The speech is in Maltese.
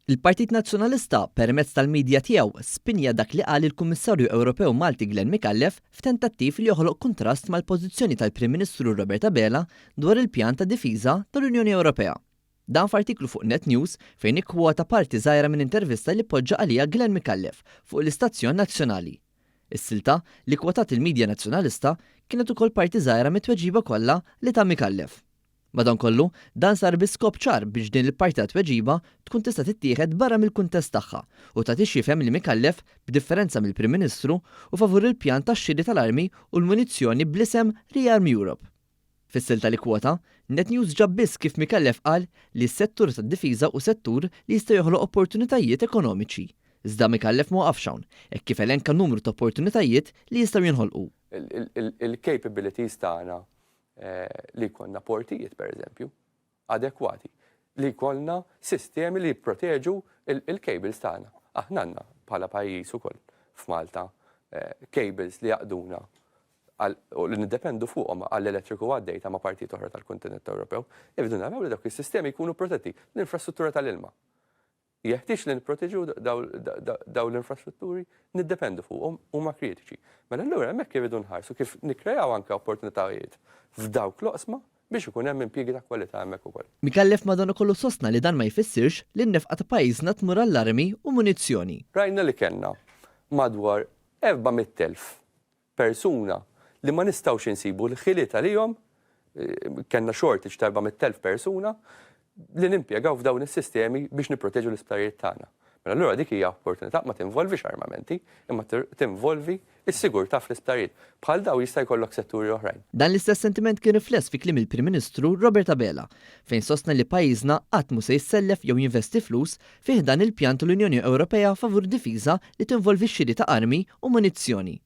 Il-Partit Nazzjonalista, permezz tal-media tiegħu, spinja dak li qal il-Kummissarju Ewropew Malti Glenn Micallef f'tentattiv li joħloq kuntrast mal-pożizzjoni tal-Prim Ministru Robert Abela dwar il-pjan ta' difiża tal-Unjoni Ewropea. Dan f'artiklu fuq Net News fejn ikkwota parti żgħira minn intervista li poġġa għaliha Glenn Micallef fuq l-istazzjon nazzjonali. Is-silta, li kkwotat il-media Nazzjonalista, kienet ukoll parti żgħira mit-tweġiba kollha li ta Micallef. Madankollu, dan sar bi skop ċar biex din il-parti tat-tweġiba tkun tista' tittieħed barra mill-kuntest tagħha u tagħti x'jifhem li Micallef, b'differenza mill-Prim Ministru, hu favur il-pjan tax-xiri tal-armi u l-munizzjoni bl-isem Rearm Europe. Fis-silta li kkwota, Net News ġab biss kif Micallef qal li s-settur tad-difiża hu settur li jista' joħloq opportunitajiet ekonomiċi. Iżda Micallef ma waqafx hawn, hekk kif elenka numru ta' opportunitajiet li jistgħu jinħolqu. Il-capabilities tagħna li jkollna portijiet pereżempju adekwati, li jkollna sistemi li jipproteġu il-cables tagħna. Aħna għandna bħala pajjiż ukoll f'Malta cables li jaqduna u li niddependu fuqhom għall-elettriku għaddej ta' ma' partijiet oħra tal-kontinent Ewropew. Irridu naraw li dawk is-sistemi jkunu protetti. L-infrastruttura tal-ilma. Jeħtieġ li nipproteġu dawn l-infrastrutturi, niddependu fuqhom, huma kritiċi. Mela allura hemmhekk irridu nħarsu kif nikkreaw anke opportunitajiet f'dawk l-oqsma biex ikun hemm impjiegi ta' kwalità hemmhekk ukoll. Micallef madankollu sostna li dan ma jfissirx li n-nefqa ta' pajjiżna tmur għall-armi u munizzjoni. Rajna li kellna madwar 400,000 persuna li ma nistgħux insibu l-ħiliet għalihom, kellna shortage ta' 400,000 persuna li nimpjegaw f'dawn is-sistemi biex nipproteġu l-isptarijiet tagħna. Mela allura dik hija opportunità ma tinvolvix armamenti, imma tinvolvi s-sigurtà fl-isptarijiet. Bħal dawn jista' jkollok setturi oħrajn. Dan l-istess sentiment kien rifless fi kliem il-Prim Ministru Robert Abela, fejn sostna li pajjiżna qatt mhu se jissellef jew jinvesti flus fi ħdan il-pjan tal-Unjoni Ewropea favur difiża li tinvolvi x-xiri ta' armi u munizzjoni.